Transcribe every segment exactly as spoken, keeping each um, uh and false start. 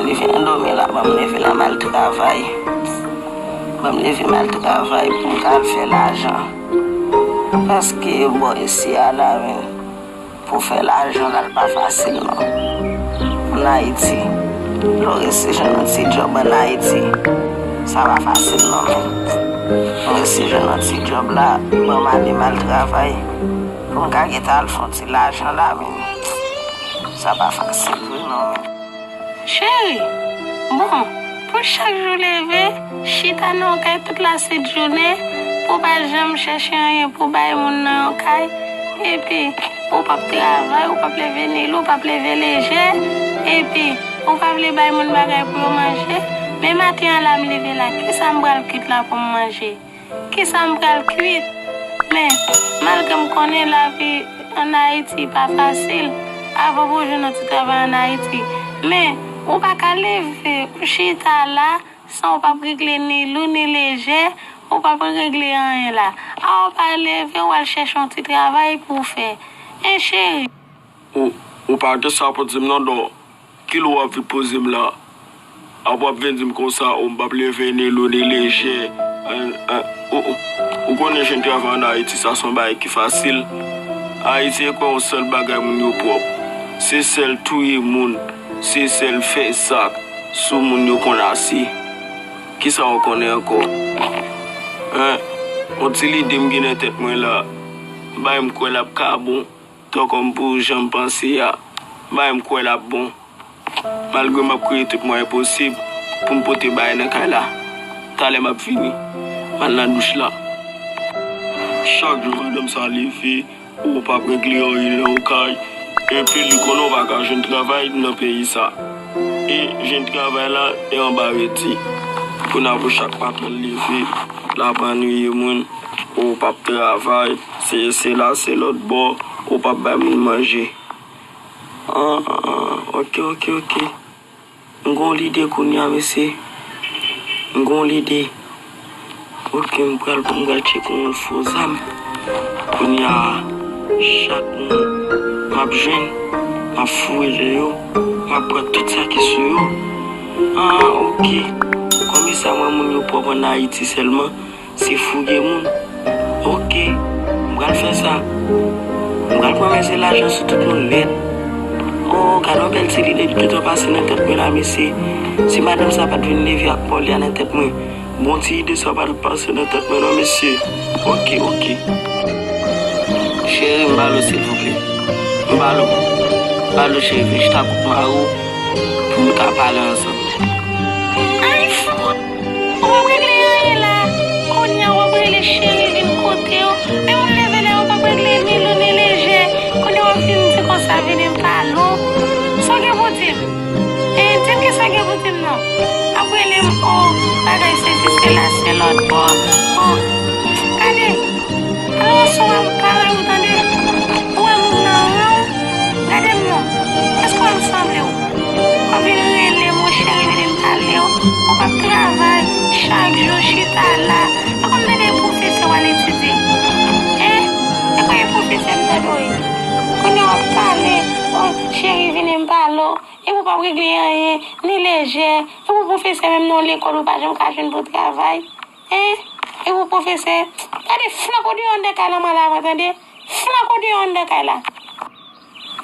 Leve nan dòmi la, ban m leve la, m al travay. Ban m leve, m al travay pou m ka al fè lajan. Paske bò isi a la, men, pou fè lajan la, l pa fasil non. Ann Ayiti, lè w resi jwenn yon ti djòb ann Ayiti, sa pa fasil non, men. Mwen resi jwenn yon ti djòb la, ban m ale, m al travay. Pou m ka gentan al fè yon ti lajan la, men. Sa pa fasil vre non, men. Cheri, bon, pou chak jou leve, chita nan yon kay tout lasent jounen, pou w pa janm chèche anyen pou w bay moun nan yon kay, epi ou p ap travay, ou p ap leve ni lou, ou p ap leve lejè, epi ou pa vle bay moun bagay pou yo manje. Men maten an la m leve la, kisa m pral kwit la pou m manje? Kisa m pral kwit? Men, malgre m konnen lavi ann Ayiti pa fasil, avan pou w jwenn yon ti travay ann Ayiti. Men, ou pa ka leve, ou chita la, san ou p ap regle ni lou ni lejè, ou p ap regle anyen la. A ou pa leve, ou al chèche yon ti travay pou w fè. En cheri. Ou, ou pa gen sa pou di m non, don. Kilè w ap vin poze m la? Apre w ap vin di m konsa, o, m p ap leve ni lou ni lejè. An, an, ou, ou, ou konnen jwenn travay ann Ayiti, sa se yon bagay ki fasil. Ayiti e kwè yon sèl bagay moun yo pwòp. Se sèl touye moun, se sèl fè zak sou moun yo konn ase. Kisa w konnen ankò? Hen? Yon ti lide m gen nan tèt mwen la, bay m kwè l ap ka bon. Tankòm pou jan m panse a, bay m kwè l ap bon. Malgre m ap kreye tout mwayen posib pou m pote bagay nan kay la. Talè m ap vini. M al nan douch la. Chak jou madanm sa leve, ou p ap regle anyen nan yon kay. Epi li konnen w pa ka jwenn travay nan peyi sa. E jwenn travay la, e anba redi. Kounye a pou chak patwon leve, l ap annuiye moun. Ou p ap travay, se, se la, se lòt bò, ou p ap bay moun manje. Ah, ok, ok, ok. M gon lide kounye a, mesye. M gon lide. Ok, m pral, m pral tcheke yon fo zam. Kounye a, chak moun m ap jwenn, m ap fouye yo, m ap pran tout sa ki sou yo. Ah, ok. Kòm sa mwen moun yo pwòp ann Ayiti sèlman. Se fouye moun. Ok, m pral fè sa. M pral pran mèsi lajan sou tout moun nèt. Oh, gade yon bèl ti lide ki gentan pase nan tèt mwen la, mesye. Si madanm sa pa t vin leve ak pa l nan tèt mwen, bon ti ide sa pa t pase nan tèt mwen non, mesye. Ok, ok. Cheri, m ba l ou, silvouplè. M ba l ou. M ba l ou, cheri, vin chita kout mari w pou n ka pale ansanm. Ay, fout! Ou p ap regle anyen la. Kounye a w ap rele cheri vin kote w. Men moun leve la, ou p ap regle ni lou ni lejè. Kounye a w ap vin di konsa, vini m pale w. Sa w gen pou di m? E, di m kisa w gen pou di m non. Ap rele m, o, bagay sesi, sela, se lòt bò. O, gade. Alò, si w ap pale ou tande, ou wè moun nan ran w, gade m non. Èske w wè m sanble w? W ap vin rele m, o cheri, vini m pale w. Ou p ap travay, chak jou chita la. Pa konn tande pwofesè w al etidye. Hein? E pa e pwofesè m tande w ye. Kounye a w ap pale, o cheri, vini m pale w. Epi w p ap regle anyen, ni lejè. Epi pwofesè menm nan lekòl ou pa janm ka jwenn pou travay. Hein? Epi pwofesè, gade flanke w deyò anndan kay la m al avan tande. Flanke w deyò anndan kay la.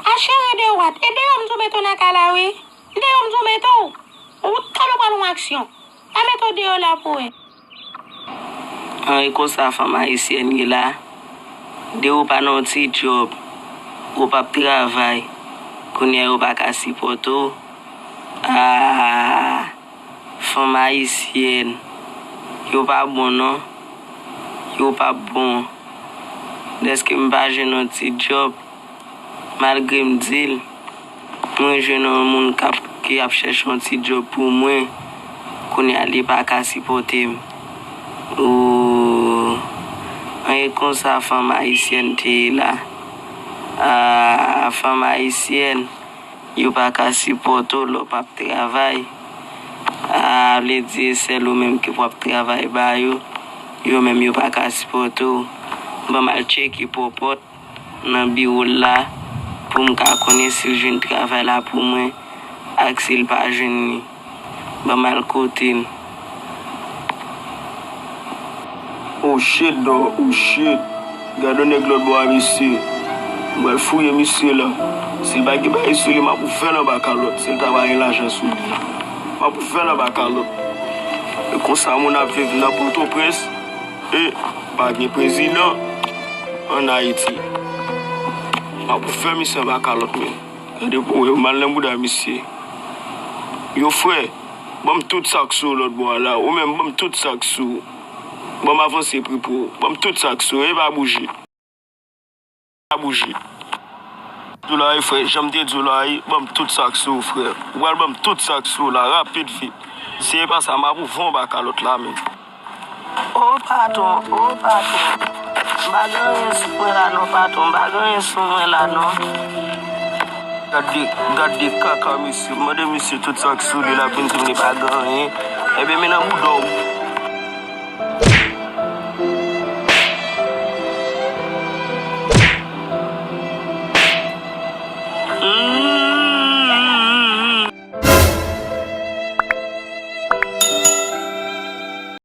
A cheri de wat. E deyò m tou mete w nan kay la wi. Deyò m tou mete w. Ou tande w pral yon aksyon. Pa mete w deyò la pou wè. An e konsa fanm ayisyèn ye la. De ou pa nan yon ti djòb, ou p ap travay, kounye a yo pa ka sipòte w. Ah, fanm ayisyèn, yo pa bon non. Yo p ap bon. Dèske m pa jwenn yon ti djòb, malgre m di l, mwen jwenn yon moun k ap, ki ap chèche yon ti djòb pou mwen, kounye a li pa ka sipòte m. Ooh, an e konsa fanm ayisyèn te ye la. Ah, fanm ayisyèn, yo pa ka sipòte w lè w p ap travay. Ah, vle di e sèl ou menm ki pou ap travay ba yo, yo menm yo pa ka sipòte w. Ban m al tcheke pòpòt nan biwo l la. Pou m ka konnen si l jwenn travay la pou mwen ak si l pa jwenn li. Ban m al kote l. Oh shit, dog. Oh shit. Gade yon nèg lòt bò a, mesye. M pral fouye misye la. Si l pa gen bagay sou li, m ap ouvè l anba kalòt. Si l ta pa gen lajan sou li, m ap ouvè l anba kalòt. E konsa moun ap viv nan Pòtoprens. E pa gen prezidan ann Ayiti. M ap ouvè misye anba kalòt, men. Gade pou wè, m al nan bouda misye. Yo, frè, ban m tout sa k sou ou lòt bò a la. Ou menm, ban m tout sa k sou ou. Ban m avanse pri pou ou. Ban m tout sa k sou ou. E pa bouje. Pa bouje. Di w la, wi, frè, jan m te di w la, wi, ban m tout sa k sou ou, frè. Ou pral ban m tout sa k sou ou la, rapid, vit. Si e pa sa, m ap ouvè w anba kalòt la, men. O patwon, o patwon. M pa gen anyen sou mwen la non, patwon. M pa gen anyen sou mwen la non. Gade, gade kaka misye. M mande misye tout sa k sou li, l ap vin di m li pa gen anyen. Ebyen, men nan bouda w.